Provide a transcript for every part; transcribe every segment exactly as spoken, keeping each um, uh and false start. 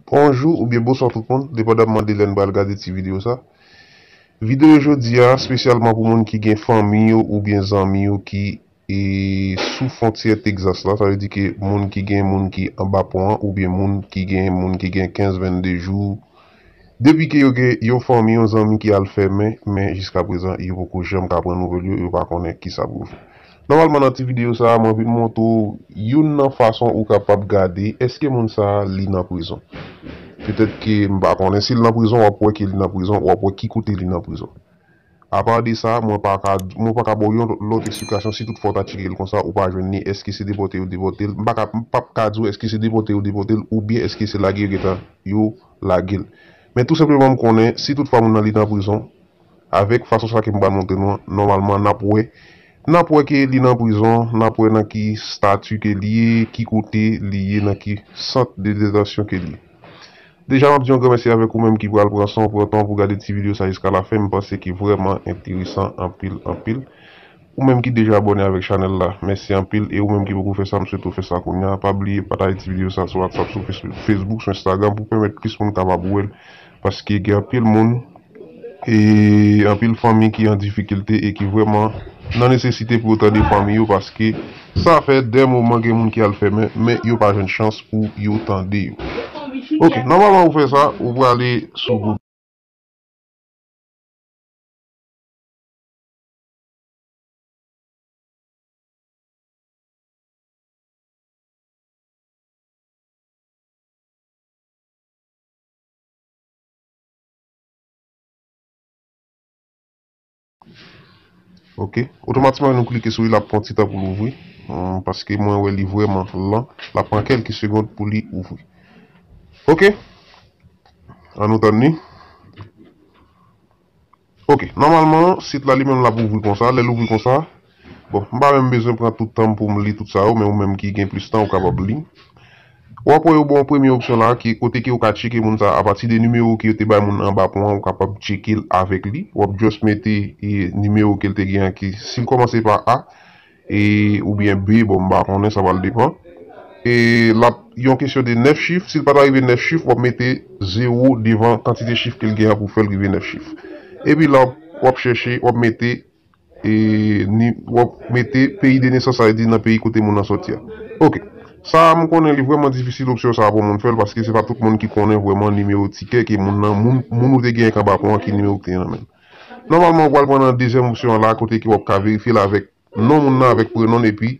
Bonjou oubyen bonswa tout moun, depandamman de lè n pral gade ti videyo sa. Videyo jodi a, espesyalman pou moun ki gen fanmi yo oubyen zanmi yo ki e, sou fwontyè Texas la, sa vle di ke moun ki gen moun ki anba pon an, oubyen moun ki gen moun ki gen kenz, vennde jou, depi ke yo gen yon fanmi, yon zanmi ki al fèmen, men jiska prezan, yo poko janm ka pran nouvèl yo, yo pa konnen kisa pou yo fè. Nòmalman, nan ti videyo sa a, mwen vin montre w youn nan fason ou kapab gade èske moun sa a li nan prizon. Petèt ke m pa konnen si l nan prizon, w ap wè ke li nan prizon, w ap wè ki kote li nan prizon. Apa de sa, mwen pa ka, mwen pa ka ba w yon lòt eksplikasyon si toutfwa w ta tcheke l konsa, ou pa jwenn li, èske se depòte yo depòte l? M pa ka, m p ap ka di w èske se depòte yo depòte l oubyen èske se lage yo gentan yo lage l. Men tou senpleman m konnen, si toutfwa moun nan li nan prizon, avèk fason sa ke m pral montre nou an, nòmalman n ap wè, n ap wè ke li nan prizon, n ap wè nan ki estati ke li ye, ki kote li ye, nan ki sant de detansyon ke li ye. Deja, m ap di yon gran mèsi avèk ou menm ki pral pran san w, pran tan w pou gade ti videyo sa jiska lafen. M panse ki vrèman enteresan anpil, anpil. Ou menm ki deja abòne avèk chanèl la, mèsi anpil. E ou menm ki poko fè sa, m swete w fè sa kounye a. Pa bliye pataje ti videyo sa sou WhatsApp, sou Face-, Facebook, sou Instagram pou pèmèt plis moun kapab wè l. Paske gen anpil moun e anpil fanmi ki an difikilte e ki vrèman nan nesesite pou yo tande fanmi yo, paske sa fè de moman gen moun ki al fèmen, men yo pa jwenn chans pou yo tande yo. Ok, nòmalman ou fè sa, ou prale sou Google. Ok, otomatikman nou klike sou li, l ap pran ti tan pou l ouvri, hum, paske mwen wè li vrèman lan, l ap pran kèlke segond pou li ouvri. Ok, ann nou tann li. Ok, nòmalman, sit la li menm l ap ouvri konsa, lè l ouvri konsa, bon, m pa menm bezwen pran tout tan m pou m li tout sa yo, men ou menm ki gen plis tan, ou kapab li. W ap wè yo ba w premye opsyon la, ki kote ke ou ka tcheke moun sa a, apati de nimewo ke yo te bay moun anba pon an, ou kapab tcheke l avèk li. W ap just mete e, nimewo ke l te gen an, ki, si l kòmanse pa A, e, oubyen B, bon, m pa konnen, sa pral depann. E l ap yon kesyon de nèf chif, si l pa ta rive nèf chif, w ap mete zewo devan kantite chif ke l gen an pou fè l rive nèf chif. Epi la, w ap chèche, w ap mete, e, ni, w ap mete peyi de nesans, sa vle di nan peyi kote moun nan sòti a. Ok. Sa a, m konnen li vrèman difisil opsyon sa a pou moun fè l, paske se pa tout moun ki konnen vrèman nimewo tikè ke moun nan, moun, moun ou te gen anba pon an ki nimewo ki te nan men l. Nòmalman, ou pral pran nan dezyèm opsyon an la, kote ke w ap ka verifye l avèk non moun nan avèk prenon l epi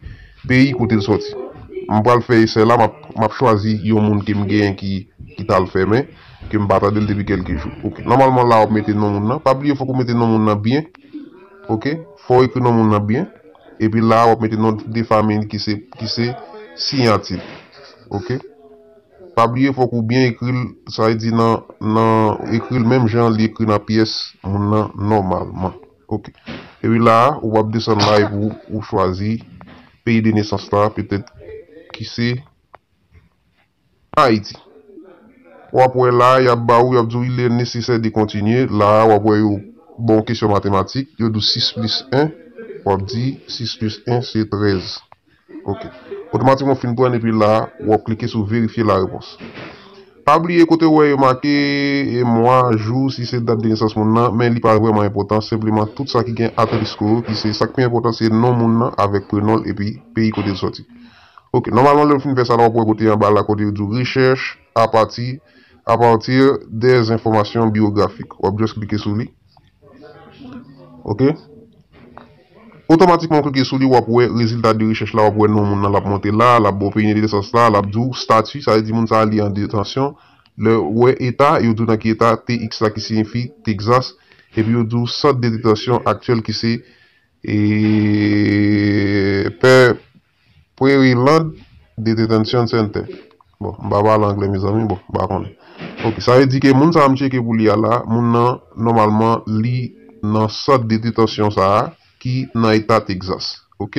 peyi kote l sòti. M pral fè esè la, m ap, m ap chwazi yon moun ke m genyen ki, ki t al fèmen, ke m pa tande l depi kèlke jou. Ok. Nòmalman la, w ap mete non moun nan. Pa bliye, fòk ou mete non moun nan byen. Ok. Fò w ekri non moun nan byen. Epi la, w ap mete non de fanmi l ki se, ki se siyati l. Ok. Pa bliye, fòk ou byen ekri l, sa vle di nan, nan, ekri l menm jan li ekri nan pyès moun nan nòmalman. Ok. Epi la a, ou ap desann la epi ou, ou chwazi peyi de nesans la, petèt ki se Ayiti. W ap wè la a, y ap ba ou, y ap di w, il est nécessaire de continuer. La a, w ap wè yo ba w kesyon matematik, yo di w sis plis en, w ap di sis plis en se trèz. Ok. Otomatikman w fin pran epi la, w ap klike sou verifye la repons. Pa bliye kote w wè yo make e mwa, jou, si se dat de nesans moun nan, men li pa vrèman enpòtan, senpleman tout sa ki gen asterisco yo, ki se sa k pi enpòtan, se non moun nan avèk prenon l epi peyi kote l sòti. Ok, nòmalman lè w fin fè sa la, w ap wè kote anba la, kote yo di w recherche à partir, à partir des informations biographiques. W ap just klike sou li. Ok. Otomatikman w klike sou li, w ap wè rezilta de rechèch la, w ap wè non moun nan l ap monte la, l ap ba w peyi de nesans la, l ap di w stati, sa vle di moun sa a li an detansyon. Lè w wè eta, yo di w nan ki eta, T X la ki siyifi Texas, epi yo di w sant de detansyon aktyèl ki se e, Pe-, Prairie Land de Detention Center. Bon, m pa pale anglè, mezanmi, bon, m pa konnen. Ok, sa vle di ke moun sa a m tcheke pou li a la, moun nan, nòmalman, li nan sant de detansyon sa a, ki nan eta Texas. Ok?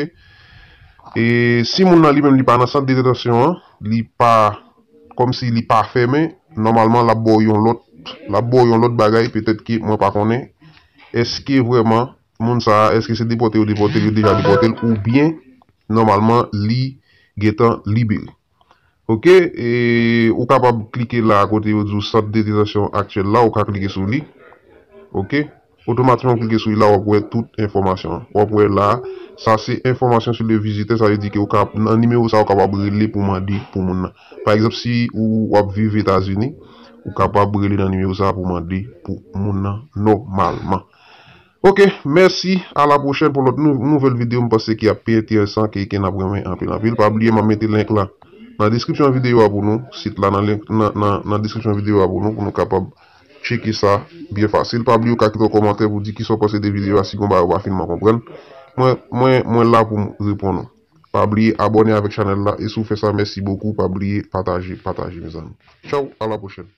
E si moun nan li menm, li pa nan sant de detansyon an, li pa, kòmsi li pa fèmen, nòmalman, l ap ba w yon lòt, l ap ba w yon lòt bagay, petèt ke mwen pa konnen. Èske vrèman moun sa a, èske se depòte yo depòte l, yo deja depòte l, oubyen, nòmalman, li gentan libere. Ok, e ou kapab klike la kote yo di w sant de detansyon aktyèl la, ou ka klike sou li. Ok, otomatikman ou klike sou li la, w ap wè tout enfòmasyon an. W ap wè la, sa se enfòmasyon sou le vizitè, sa vle di ke ou ka, nan nimewo sa, ou kapab rele pou mande pou moun nan. Pa egzanp, si ou w ap viv Etazini, ou kapab rele nan nimewo sa pou mande pou moun nan nòmalman. Ok, mèsi, a la pwochèn pou lòt nou, nouvèl videyo, m panse ki ap pi enteresan, ke, ke n ap renmen anpil, anpil. Pa bliye, m ap mete link la nan deskripsyon videyo a pou nou, sit la nan link, nan, nan, nan deskripsyon videyo a pou nou, pou nou kapab tcheke sa byen fasil. Pa bliye, ou ka kite yon kòmantè pou di kisa w panse de videyo a, si gon bagay ou pa finman konprann. Mwen, mwen, mwen la pou m reponn ou. Pa bliye abòne avèk chanèl la, e si w fè sa, mèsi bokou. Pa bliye pataje, pataje, mezanmi. Tchaw, a la pwochèn.